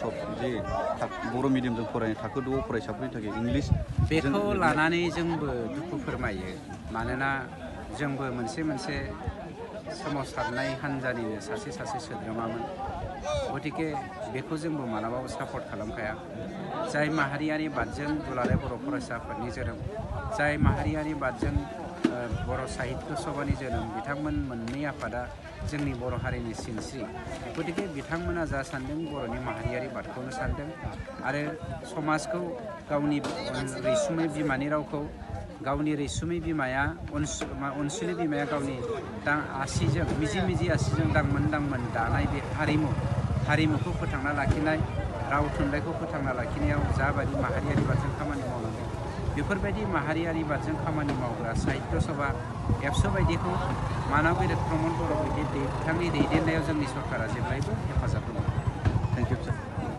सब जे बर' मिडियामजों फरायनाय थाखो 2 फरायसाफोरनि थाखाय इंलिश बेखौ लानानै जोंबो दुखु फोरमायो मानोना जोंबो मोनसे सोमावसारनाय हान्जानिनो सासे सोद्रोमामोन गतिके बेखौ जोंबो मालाबाबो सापर्ट खालामखाया जाय माहारियारि बादजों दुलाराय बर' फरायसा आफादनि जोनोम जाय माहारियारि बादजों बर' साहित्य सभानि जोनोम बिथांमोन मोननै आफादा जोंनि बर' हारिनि सिनस्रि गतिके बिथांमोना जा सान्दों बर'नि माहारियारि बादखौनो सान्दों आरो समाजखौ गावनि रैसुमै बिमानि रावखौ गावनि रैसुमै बिमाया अनसुलि बिमाया गावनि आसिजों मिजि आसिजों दांमोन दानाय बे हारिमुखौ फोथांना लाखिनाय राव थुनलाइखौ फोथांना लाखिनायाव जाबायदि माहारियारि बादजों खामानि मावनांगौ बेफोरबायदि माहारियारि बादजों खामानि मावग्रा साहित्य सभा एबसु बायदिखौ मानबीर प्रमद बर' बिथांनि दैदेननायाव जोंनि सरकारा जेब्लायबो हेफाजाब होयो। Thank you sir.